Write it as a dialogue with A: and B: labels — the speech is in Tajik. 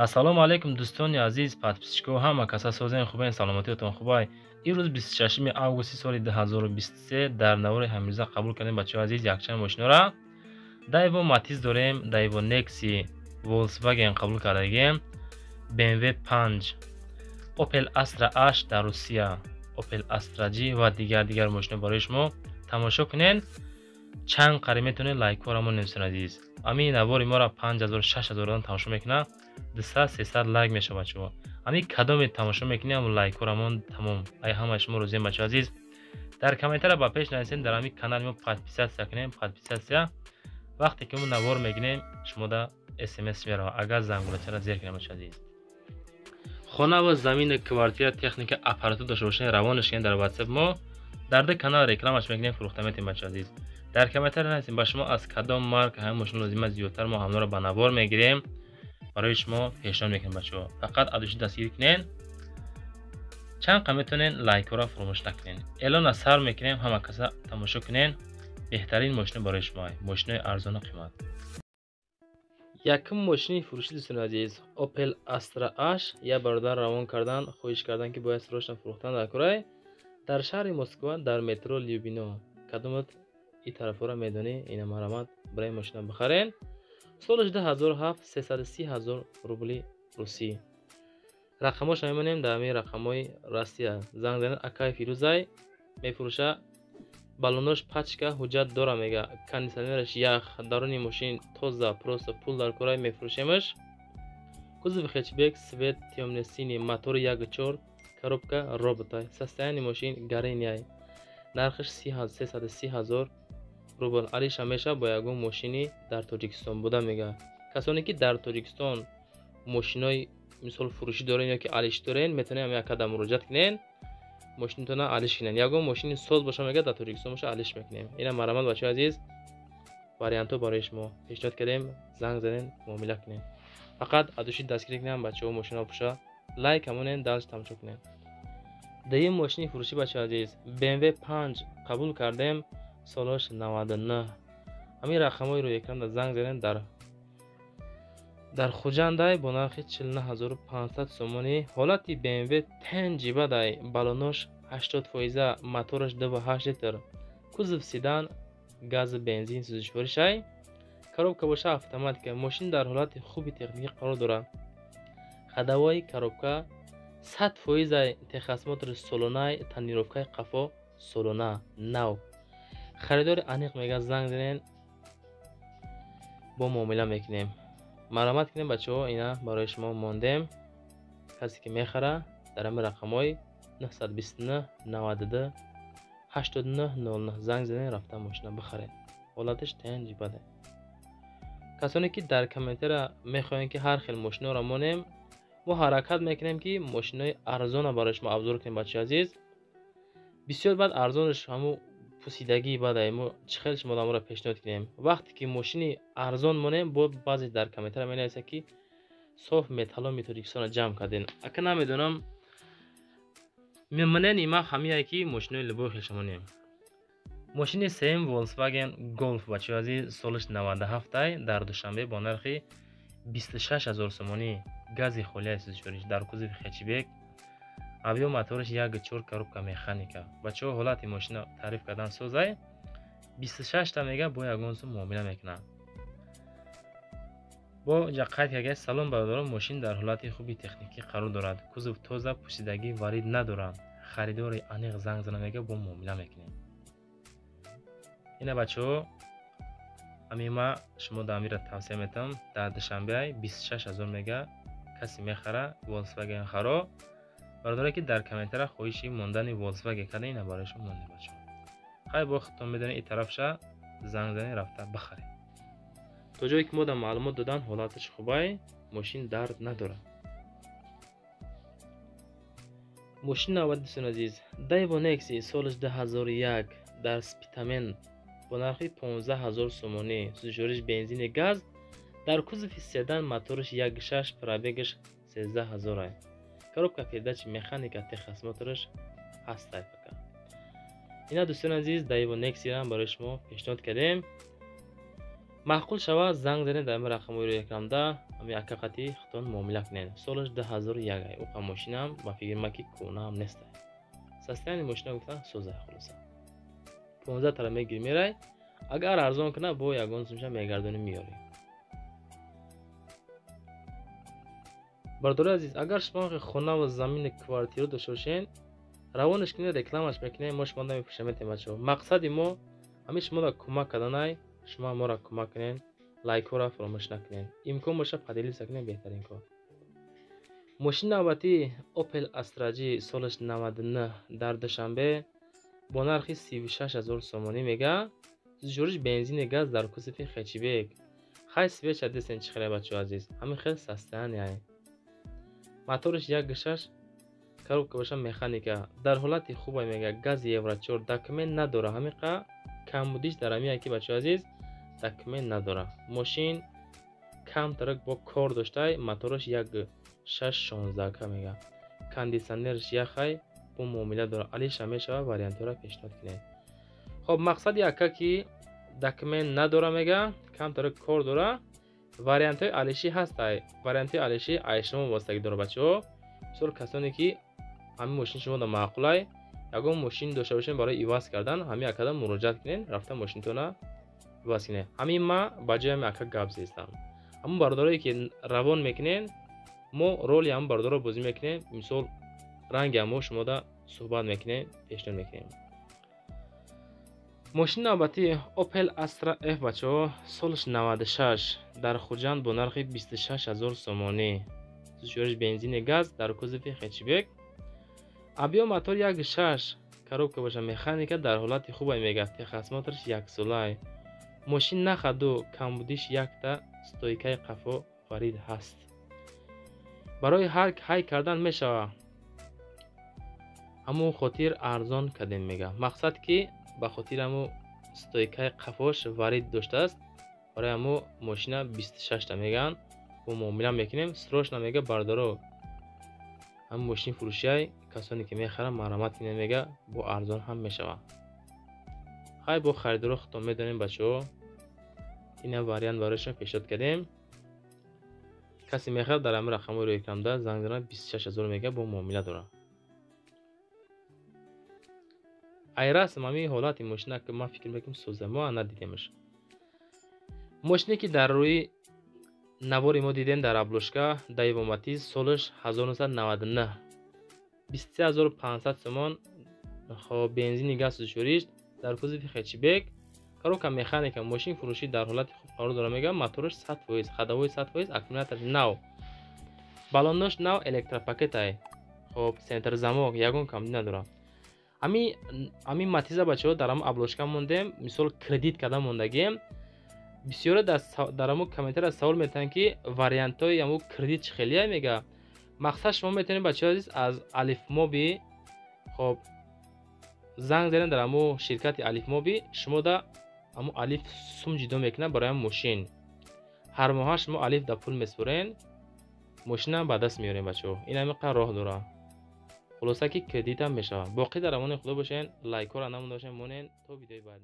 A: Ассалому алайкум, дӯстони азиз, подписчикҳо, ҳама каса созен, хубен, саломатиятон хубай. Имрӯз 26 августи соли 2023 дар навори ҳамирӯза қабул кардем, бачаҳои азиз, якчанд мошинора. Дайво Матиз дорем, Дайво Некси, Volkswagen қабул кардагем, BMW 5, Opel Astra H дар Русия, Opel Astra G ва дигар мошино барои шумо тамошо кунед. Чанд қариб метавонед лайкҳоро мо нависед, азиз. Ҳамин навори моро 5000 6000 одам тамошо мекунад, 200 300 лайк мешавад бачаҳо. Ҳамин кадоме тамошо мекунед, ҳамон лайкҳорамон тамом. Ай ҳамаи шумо розием, бачаҳо азиз. Дар комментария ба пеш нависед, дар ҳамин канали мо подписаться кунед, подписаться. Вақте ки мо навор мегирем, шумода СМС меравад, агар зангулачаро зер кунед, бачаҳо азиз. Хона ва замини, квартира, техника, аппаратура дошта бошед, равонаш кунед дар WhatsApp мо. Дар ду канал рекламаш мекунем, фурӯхта метем, бачаҳо азиз. Дар комментария нависед, ба шумо аз кадом марка ҳамин мошин лозим аст, зиёдтар мо ҳамонро ба навор мегирем, барои шумо пешниҳод мекунем, бачаҳо. Фақат адуши дастгирӣ кунед, чанд қа метавонед лайкҳоро фуромӯш накунед. Эълона сар мекунем, ҳама каса тамошо кунед. Беҳтарин мошино барои шумо, мошинои арзону қимат. Якум мошини фурӯшӣ, дӯстони азиз, Opel Astra H. Як бародар равон кардан, хоҳиш кардан, ки бояд срочно фурӯхтан дар курай дар шаҳри Москва, дар метро Любино. Кадомат ин тарафҳоро медонӣ, ина марҳамат, барои мошина бихарен. Солаш 2007, 330 ҳазор рубли русӣ. Рақамҳоша мемонем, дар ҳамин рақамҳои Россия занг занед. Акай Фирӯзай мефурӯша. Баллонош пачка, ҳуҷҷат дора, мега, кондитсионераш ях, даруни мошин тоза, просто пул дар курай, мефурӯшемаш. Кузови хэтчбек, цвет тёмно-синий, мотори 1.4, коробка роботай, состояние мошин горенияй. Нархаш 330 ҳазор рубл. Алиша меша бо ягон мошини дар Тоҷикистон буда, мега. Касоне ки дар Тоҷикистон мошинои мисол фурӯшӣ дорен ё ки алиш дорен, метавонед ҳам якада муроҷиат кунед, мошинатона алиш кунед. Ягон мошини соз боша, мега, дар Тоҷикистон боша, алиш мекунем. Ина марҳамат, бачаҳои азиз, вариантҳо барои шумо пешниҳод кардем. Занг занед, муомила кунед. Фақат адуши дастгирӣ кунем, бачаҳо, мошино пуша лайк ҳамонен, дальше тамошо кунед. Дуюм мошини фурӯшӣ, бачаҳои азиз, BMW 5 қабул кардем, солаш 99. Ҳамин рақамҳои рӯи экранда занг занед. Дар Хуҷандай бо нархи 49 500 сомонӣ. Ҳолати BMW тенҷибадай, баллонош 80 фоиза, мотораш 2,8 литр, кузов седан, газу бензин сӯзишворишай, коробка боша автоматика. Мошин дар ҳолати хуби техникӣ қарор дорад. Ходовой, коробка 100 фоизай, техосмотри солонай, тонировкаи қафо солона, нав. Харидори аниқ мега, занг занед, бо муомила мекунем. Марҳамат кунем, бачаҳо, ина барои шумо мондем. Касе ки мехара, дар ҳамин рақамҳои 929 92 89 09 занг занед, рафта мошина бихаред. Ҳолаташ тенҷибаде. Касоне ки дар комментария мехоҳем, ки ҳар хел мошиноро монем, мо ҳаракат мекунем, ки мошинои арзона барои шумо обзор кунем, бачаи азиз. Бисёр баъд арзонаш ҳамун пусидагии бадай, мо чӣ хел шумо одаморо пешниҳод кунем? Вақте ки мошини арзон монем, бо баъзе дар комментария менависад, ки соф металломи Тоҷикистонро ҷамъ кардем. Ака, намедонам, мнение ман ҳамияе, ки мошинои любой хелша монем. Мошини сеюм Volkswagen Golf, бачаҳои азиз, солаш 97-ай, дар Душанбе бо нархи 26 ҳазор сомонӣ, гази холияи сӯзишвориш, дар кузови хэтчбек, объём мотораш 1.4, коробка механика. Бачаҳо, ҳолати мошина таъриф кардан созай. 26 та мега, бо ягон сум муомила мекунад. Бо инҷа қайд карда: «Салом, бародарон, мошин дар ҳолати хуби техникӣ қарор дорад, кузов тоза, пусидагӣ варид надорад. Харидори аниқ занг зана, мега, бо муомила мекунем». Ина, бачаҳо, ҳамин ма шумо да амира тавсия метавам. Дар Душанбеай 26 ҳазор мега, касе мехара, Volkswagen харо. Бародаре ки дар комментария хоҳиши мондани Volkswagen карда, ина барои шумо мондем, бачаҳо. Хай, бо худтон медонед, ин тарафша занг занед, рафта бихаред. То ҷое ки мо да маълумот додан, ҳолаташ хубай, мошин дард надорад. Мошини навбати, дӯстони азиз, Daewoo Nexi, солаш 2001, дар Спитамен бо нархи 15 ҳазор сомонӣ, сӯзишвориш бензини газ, дар кузови седан, мотораш 1.6, пробегаш 13 ҳазорай, коробка передачи механика, техосмотраш ҳастай пока. Ина, дӯстони азиз, Daewoo Nexi-ам барои шумо пешниҳод кардем. Маъқул шава занг занед дар ҳамин рақамҳои рӯи экранда, ҳамин ака қати худтон муомила кунед. Солаш 2001 ай. Уқа мошинам ба фикри ман ки кӯнаам нестай. Состояние мошина гуфтан созай хулоса. 15 тара мегири мерай. Агар арзон кунад бо ягон сумша мегардонӣ меёрӣ. Бародари азиз, агар шумо хона ва замини квартира дошта бошед, равонаш кунед, рекламаш мекунед, мо шумо намепӯшем бачаҳо. Мақсади мо ҳамин шуморо кӯмак карданай, шумо моро кӯмак кунед, лайкҳоро фаромӯш накунед. Имкон боша поделиться кунед, беҳтарин кор. Мошини навбатӣ Opel Astra G солаш 99 дар Душанбе бо нархи 36000 сомонӣ мега. Журиш бензини газ дар кузови хэтчбек. Хай свеча десен чӣ хеле бачаҳо азиз. Ҳамин хел состояние. Моториш 1.6, коробка боша механика. Дар ҳолати хубай мега, газ Евро 4, документ надора. Ҳамин қа камбудиш дар ҳамин ки бачаҳо азиз документ надора. Мошин камтарак бо кор доштай, мотораш 1.6 16 ка мега. Кондитсионерш яхай, бо муомила дора. Алиша мешава, вариантҳоро пешниҳод кунед. Хоб, мақсади ака ки документ надора мега, камтарак кор дора. Вариантҳои алишӣ ҳастай. Вариантҳои алишӣ ай шумо вобастагӣ дора бачаҳо. Мисол касоне ки ҳамин мошин шумо да маъқулай, ягон мошин дошта бошед барои иваз кардан, ҳамин акада муроҷиат кунед, рафта мошинтона иваз кунед. Ҳамин ма ба ҷои ҳамин ака гап зестам. Ҳамон бародарое ки равон мекунед, мо роли ҳамон бародаро бозӣ мекунем, мисол ранги ҳамо шумода суҳбат мекунем, пешниҳод мекунем. Мошини навбатӣ Opel Astra F бачаҳо, солаш 96 дар Хуҷанд бо нархи 26000 сомонӣ. Сӯзишвориш бензини газ дар кузови хэтчбек. Объем мотор 1.6, коробка боша механика, дар ҳолати хубай мега, техосмотрш яксолай. Мошин нахаду камбудиш якта стойкаи қафо варид ҳаст. Барои ҳай кардан мешава. Ҳамон хотир арзон кардем мега. Мақсад ки ба хотири ҳамо стойкаи қафош варид доштааст, барои ҳамо мошина 26 та меган. Бо муомила мекунем, срочно мега бародаро. Ҳам мошин фурӯшиай, касоне ки мехаранд марҳамат кунед мега, бо арзон ҳам мешава. Хай бо харидоро худтон медонем бачаҳо. Ина вариант барои шумо пешниҳод кардем. Касе мехарад дар ҳамин рақамҳои рӯи экранда занг занад, 26000 мега бо муомила дорад. Ай расм ҳамин ҳолати мошина ки ман фикр мекунам соза, мо надидемаш. Мошине ки дар рӯи навори мо дидем дар обложка Daewoo Matiz солаш 1999 23500 сомон. Хоб, бензини газ сӯзишвориш дар кузови хэтчбек, коробка механика, мошин фурӯшӣ дар ҳолати хуб қарор дора мега, мотораш 100%, ходовой 100%, аккумулятораш нав, баллонош нав, электропакетай. Хоб, центр замок ягон камбудӣ надора. Ҳамин Матиза бачаҳо дар ҳамон обложка мондем, мисол кредит карда мондагием. Бисёре дар ҳамон комментария савол метаҳанд ки вариантҳои ҳамон кредит чӣ хелия мега. Мақсад шумо метавонед бачаҳо азиз аз Алифмоби, хоб, занг занед дар ҳамон ширкати Алифмоби, шумо да ҳамон алиф сум ҷудо мекунад барои ҳамон мошин. Ҳар моҳа шумо алиф да пул месупорен, мошинам ба даст меорем бачаҳо. Ин ҳамин қадр роҳ дорад. Хулоса ки кредитам мешавад. Боқӣ дар амони Худо бошен, лайкҳоро намонда бошен, монен то видеои баъд.